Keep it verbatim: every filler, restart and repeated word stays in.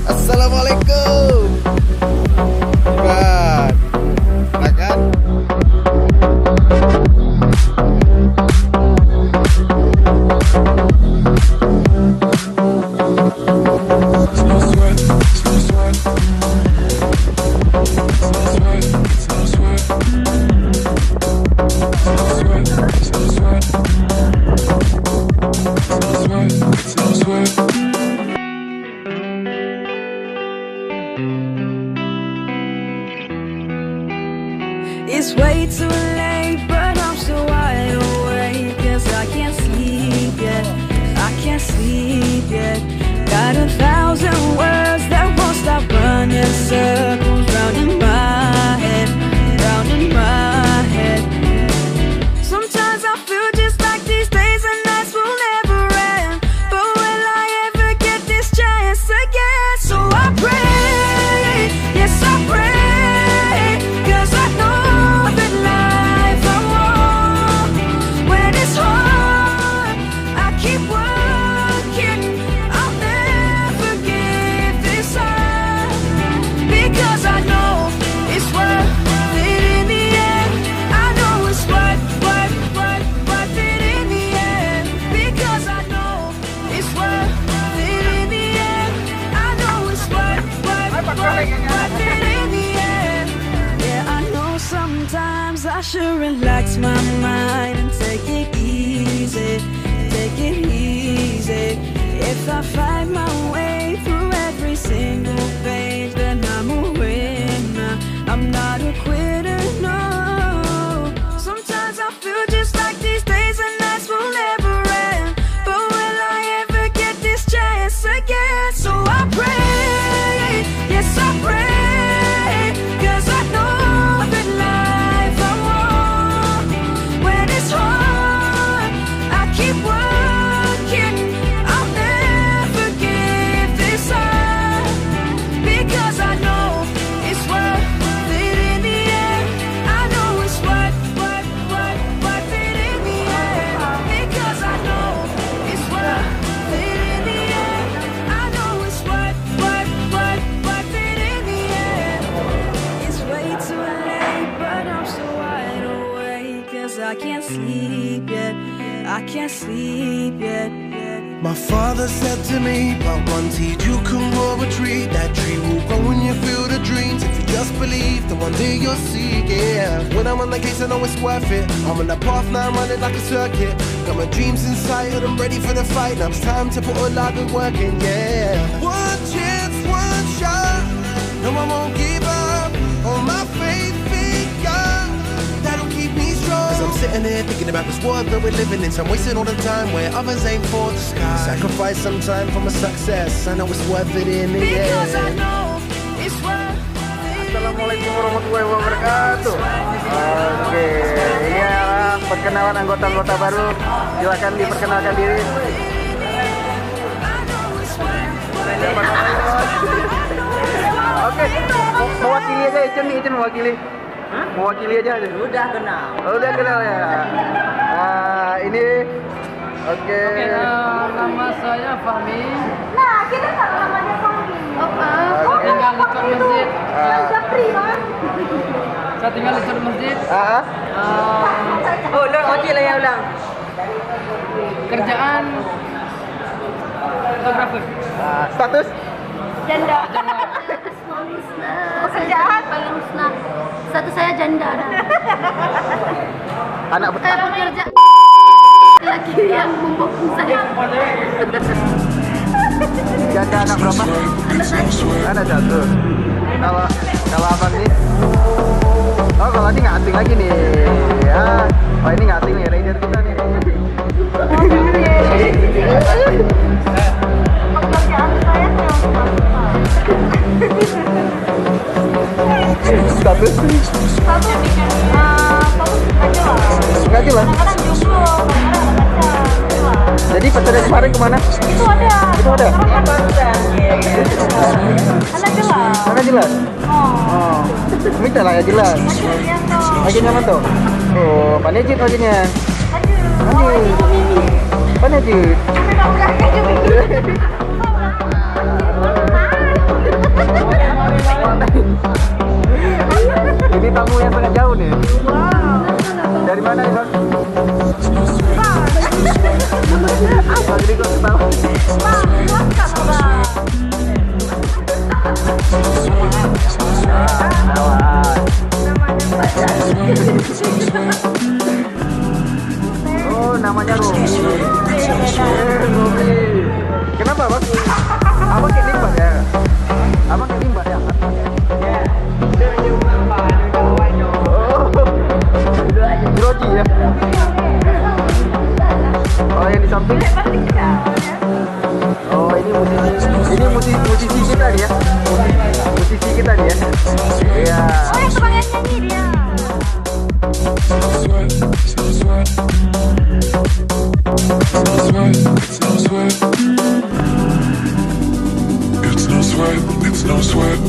Assalamualaikum. Bukan. Makan. It's way too late, but I'm still wide awake. 'Cause I can't sleep yet, I can't sleep yet. Got a thousand words that won't stop running circles round in my head, round in my head. Sometimes I feel just like these days and nights will never end. But will I ever get this chance again? So I pray, yes, I pray, 'cause I know that life I want. When it's hard, I keep working. I'll never give this up, because I know it's worth it in the end. I know it's worth, worth, worth, worth it in the end. Because I know it's worth it in the end. I know it's worth, worth, worth, worth it in the end. Yeah, I know sometimes I should relax my mind and take it easy, take it easy. If I fight my way through every single page, then I'm a winner. I'm not a quitter, no. Sometimes I feel just like these days and nights will never end. But will I ever get this chance again? So I pray, yes, I pray, 'cause I know that life I want. When it's hard, I keep working. I'll never give this up, because I know it's worth it in the end. I know it's worth, worth, worth, worth it in the end. Because I know it's worth it in the end. I know it's worth, worth, worth, worth it in the end. It's way too late, but I'm still wide awake. 'Cause I can't sleep yet, I can't sleep yet, yet. My father said to me, "Plant one seed, you can grow a tree. That tree will grow when you feel the dreams. If you just believe, then one day you'll see it." Yeah. When I'm on the case, I know it's worth it. I'm on the path now, I'm running like a circuit. Got my dreams in sight, and I'm ready for the fight. Now it's time to put all I've been working, yeah. One chance, one shot. No, I won't give up on my faith in God. That'll keep me strong. 'Cause I'm sitting here thinking about this world that we're living in. So I'm wasting all the time where others aim for the sky. Sacrifice some time for my success. I know it's worth it in the end. Because I know it's worth it. Assalamualaikum warahmatullahi wabarakatuh. Oke, ini adalah perkenalan anggota-anggota baru. Silakan diperkenalkan diri. Oke, mewakili aja, Icen nih, Icen mewakili. Hah? Mewakili aja. Udah kenal. Oh, udah kenal ya. Nah, ini, oke. Oke, eh, nama saya Fahmi. Nah, kita sama namanya Fahmi. Oh, ah. Saya tinggal dekat masjid. Ah. Saya tinggal dekat masjid. Ah. Eh, oh, ulang, ojek lah ya, ulang. Kerjaan fotografer. Ah, status? Janda. Janda. Pekerjaan? Satu saya janda dah. Anak ber- Eh, pekerja- laki yang membohong saya. Janda anak berapa? Anak satu. Anak satu. Kalau, kalau abang ni? Oh, kalau ni nggak asing lagi nih. Ya. Oh, ini nggak asing nih, rider kita nih. Pekerjaan saya sales. Status? Status, eh, status nggak jelas. Nggak jelas? Kadang-kadang jomblo, kadang-kadang ada pacar, gitu lah. Jadi pacar yang kemarin kemana? Itu ada. Itu ada? Sekarang kan ada. Mana jelas? Mana jelas? Oh. Oh. Minta lah yang jelas. Makin nyaman tu. Makin nyaman tu? Oh, pandai jit maksudnya. Ada. Ada. Oh, itu Mimi. Mana je? Ini tamu yang sangat jauh nih. Dari mana nih, Bang? Bang, jadi kok ketawa? Bang, Oh, namanya Robi. Eh, Robi. Kenapa, Bang? Abang kayak Limbat ya? Abang kayak Limbat ya? Oh. Grogi ya? Oh, yang di samping? Oh, ini musisi, ini musisi, musisi kita nih ya. Musisi, musisi kita nih ya. Iya. Oh, yang kebanyakan nyanyi dia. It's no sweat, it's no sweat.